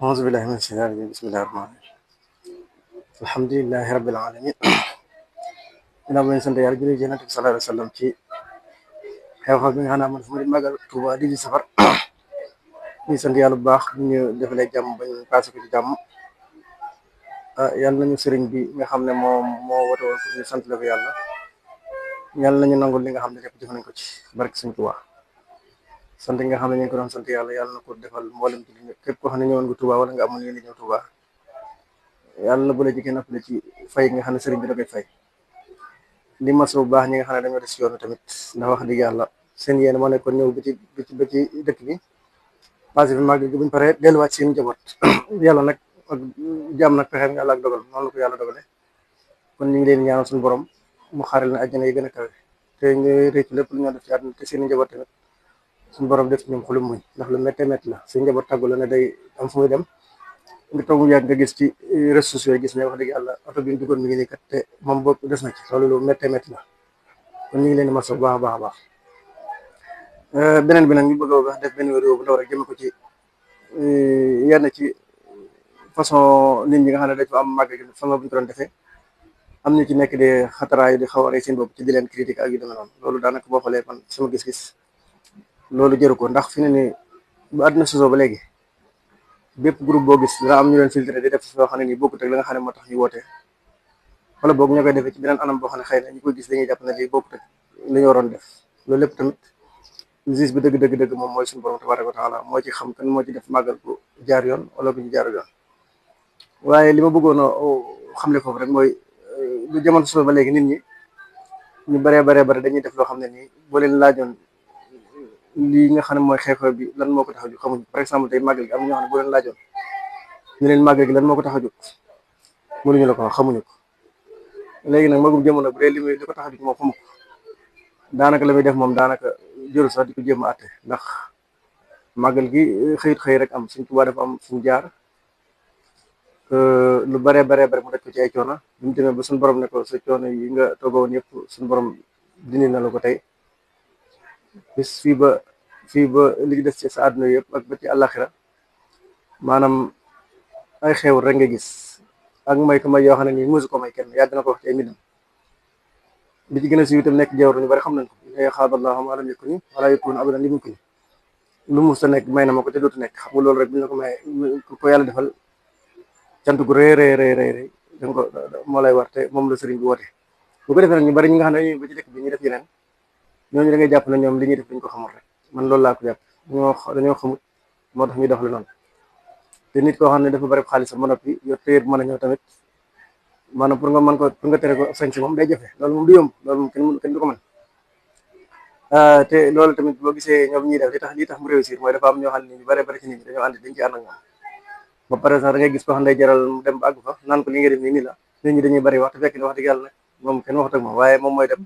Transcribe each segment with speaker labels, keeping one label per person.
Speaker 1: أعوذ بالله من الشيطان الرجيم بسم الله الرحمن الرحيم الحمد لله رب العالمين ginnaaw bañ sant yàlla julli ci Yonent bi sallallahu alayhi wa sallam ci xew-xew bi nga xam ne amoon fu mu di màggal Tuuba di safar ñu sant yàlla bu baax ñu defalee jàmm bañ paase ko ci jàmm. Yàlla nañu sëriñ bi nga xam ne moo wote woon pour ñu sant la ko yàlla yàlla nañu nangul li nga xam ne lépp def nañ ko ci barke Sëriñ Tuuba. sant nga xam ne ñu ngi ko doon sant yàlla yàlla na ko defal mboolem ci li képp koo xam ne ñëwoon nga Tuuba wala nga amul yéen ñëw Tuuba yàlla na bu la ci kenn ëppale ci fay nga xam ne sëriñ bi da koy fay. li maso bu baax ñi nga xam ne dañoo des yoonu tamit ndax wax dëgg yàlla seen yéen moo nekkoon ñëw ba ci dëkk bi passé fi màgg gi buñ paree delluwaat seen njaboot yàlla nag ak jàmm nag pexeem yàlla ak dogal noonu la ko yàlla dogale kon ñu ngi leen ñaanal suñu borom mu xaaral na àjjana yi gën a kawe te ñu réccu lépp lu ñoo def ci àdduna te seen njaboot tamit suñu borom def ci ñoom xolum muñ ndax lu méttee métti la seen njaboot tàggu la ne day am fu muy dem nga toog mu yàgg nga gis ci réseaux sociaux yi gis ne wax dëgg yàlla oto bi ñu duggoon mi ngi nii kat te moom bopp des na ci loolu lu méttee métti la kon ñu ngi leen di masawu baax a baax a baax. Beneen bi nag ñu bëgg a wax def benn vidéo bu ndaw rek jëme ko ci yenn ci façon nit ñi nga xam ne dañ fa am màgg gi façon bu ñu ko doon defee am ñu ci nekk di xataraayu di xaw a rey seen bopp ci di leen critique ak yu demee noonu loolu daanaka boo xoolee man sama gis-gis loolu jëru ko ndax fi ne nii bu àdduna sosoo ba léegi bépp groupe boo gis dina am ñu leen filtré di def loo xam ne nii bokkut ak la nga xam ne moo tax ñu woote wala boog ñoo koy defee ci beneen anam boo xam ne xëy na ñu koy gis dañuy jàpp ne lii bokkut ak li ñu waroon def loolu lépp tamit justice bi dëgg moom mooy suñu borom tabaraka wa taala moo ci xam kan moo ci def màggal bu jaar yoon wala bu ñu jaarul yoon. waaye li ma bëggoon a xamle foofu rek mooy lu jamono sosoo ba léegi nit ñi ñu bare dañuy def loo xam ne nii boo leen laajoon lii nga xam ne mooy xew-xew bi lan moo ko tax a jóg xamuñ par exemple tey màggal gi am na ñoo xam ne boo leen laajoon ñu leen màggal gi lan moo ko tax a jóg mënuñu la ko wax xamuñu ko. léegi nag magum jamono bu dee li ko tax a jóg moom xamu ko daanaka la muy def moom daanaka jëru sax di ko jéem a àtte ndax màggal gi xëyut xëy rek am Sëriñ Tuubaa dafa am fu mu jaar lu bare mu def ko ci ay coono bi mu demee ba suñu borom ne ko sa coono yi nga toogoon yëpp suñu borom dindi na la ko tey bis fii ba li des ci sa àdduna yëpp ak ba ci àllaaxira maanaam ay xewul rek nga gis ak may ko may yoo xam ne nii musu ko may kenn yàgg na ko wax ci ay mbindam bi ci gën a siiw itam nekk jawru ñu bari xam nañ ko ay xaadallahu ma lam yakun wala yakun abadan li mumkin lu mus ta nekk may na ma ko te dootu nekk xam nga loolu rek bu ñu ko may ko yàlla defal cant gu rëy da ko moo lay war te moom la sëriñ bi woote bu ko defee nag ñu bari ñi nga xam ne dañuy ba ci dëkk bi ñuy def yeneen ñooñu da ngay jàpp ne ñoom li ñuy def dañ ko xamul rek man loolu laa ko jàpp dañoo xamut moo tax ñuy doxale noonu te nit koo xam ne dafa bari xaalis ba noppi yor téer mën a ñëw tamit maanaam pour nga tere ko sañ si moom day jafe loolu moom du yomb loolu moom kenn du ko mën. Te loolu tamit boo gisee ñoom ñuy def li tax mu réussir mooy dafa am ñoo xam ne ñu bari ci nit ñi dañoo ànd dañ ci ànd ak ñoom ba pare sax da ngay gis koo xam ne day jaral mu dem ba àgg fa naan ko li nga def nii la nit ñi dañuy bari wax te fekk ne wax dëgg yàlla nag moom kenn waxut ak moom waaye moom mooy dem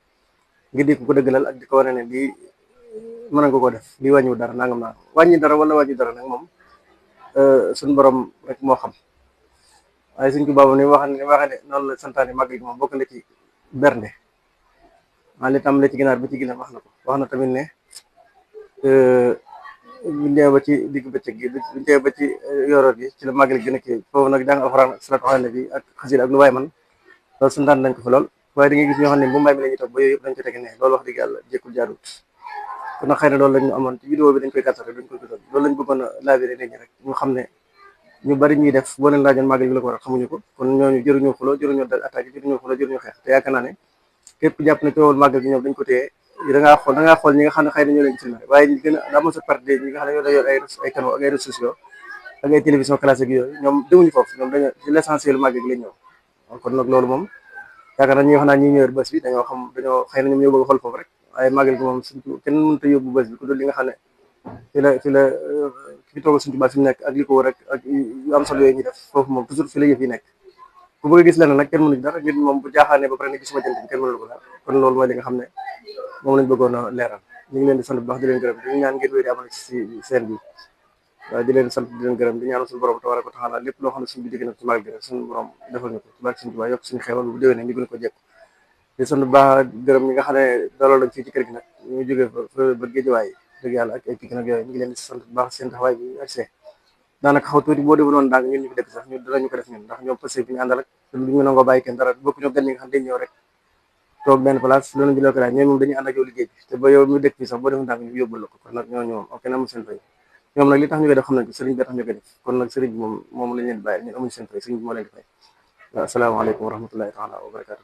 Speaker 1: ngir di ko dëggalal ak di ko wane ne lii mën nga ko def lii wàññiwu dara nangam naa wàññi dara wala wàññi dara nag moom suñu borom rek moo xam waaye suñ ko baabu ni wax ne noonu la santaane màgg gi moom bokk na ci bernde maa li tam la ci ginaar ba ci gileem wax na ko wax na tamit ne buñ demee ba ci digg bëccëg gi buñ demee ba ci yoroor gi ci la màggal gi nekk foofu nag jàng alxuraan ak salaatu ala nabi ak xasida ak lu waay man loolu santaan nañ ko fa lool waaye da ngay gis ñoo xam ne bu mbay mi la ñuy toog ba yooyu yëpp dañ ko teg ne loolu wax dëgg yàlla jékkul jaarut kon nag xëy na loolu lañu amoon ci vidéo bi dañ koy gàttal rek duñ koy guddal loolu lañ bëggoon a laabiré nit ñi rek ñu xam ne ñu bari ñuy def boo leen laajoon màggal gi la ko war xamuñu ko kon ñooñu jëruñu xuloo jëruñu attaqué jëruñu xeex te yaakaar naa ne képp jàpp ne coowal màggal gi ñoom dañ ko téye da ngaa xool ñi nga xam ne xëy na ñoo leen gis waaye ñi gën a amoon sa parti ñi nga xam ne ñoo yor ay canaux ak ay réseaux sociaux ak ay télévision classique yooyu ñoom demuñu foofu ñoom dañoo ci l'essentiel màggal gi lañ ñëw kon nag loolu moom yaakaar naa ñi nga xam naa ñi ñëwër bés bi dañoo xëy na ñoom ñoo bëgg a xool foofu rek waaye màggal gi moom surtout kenn mënut a yóbbu bés bi ku dul li nga xam ne fi la fi toogal suñu tubaab fi mu nekk ak li ko wër rek ak yu am solo yooyu ñuy def foofu moom toujours fi la yëf yi nekk ku bëgg a gis leneen nag kenn mënu ci dara nit moom bu jaaxaanee ba pare ne gisuma jant bi kenn mënul ko dara kon loolu mooy li nga xam ne moom lañ bëggoon a leeral ñu ngi leen di sant bu baax di leen gërëm di ñaan ngeen wéy di amal ci seen bi waaye di leen sant di leen gërëm di ñaan suñu borom tabaraka wa taala lépp loo xam ne suñu bi digg na ci màggal gi rek suñu borom defal ñu ko ci barke suñu tubaab yokk suñu xewal bu déwénee ñu gën ko jekku di sant bu baax gërëm ñi nga xam ne daloo lañ fii ci kër gi nag ñu jógee fa ba géejawaay dëgg yàlla ak ay pik nag yooyu ñu ngi leen di sant bu baax seen taxawaay bi ak see daanaka xaw tuuti boo defu noonu daal ñun ñu fi dëkk sax ñu danañu ko def ñun ndax ñoom passé bi ñu àndal ak duñu nangoo bàyyi kenn dara bokk ñoo gan ñi nga xam dañ ñëw rek toog benn place loolu ñu la ko laaj ñoom moom dañuy ànd ak yow liggéey bi te ba yow mi dëkk fii sax boo defu ndànk ñu yóbbal la ko kon nag ñooñu moom ok na amul seen fay ñoom nag li tax ñu koy def xam nañ ko sëriñ bi tax ñu koy def kon nag sëriñ bi moom lañ leen bàyyi ñun amuñ seen fay sëriñ bi moo leen di fay waaw asalaamaaleykum wa rahmatullahi taala wa barakatu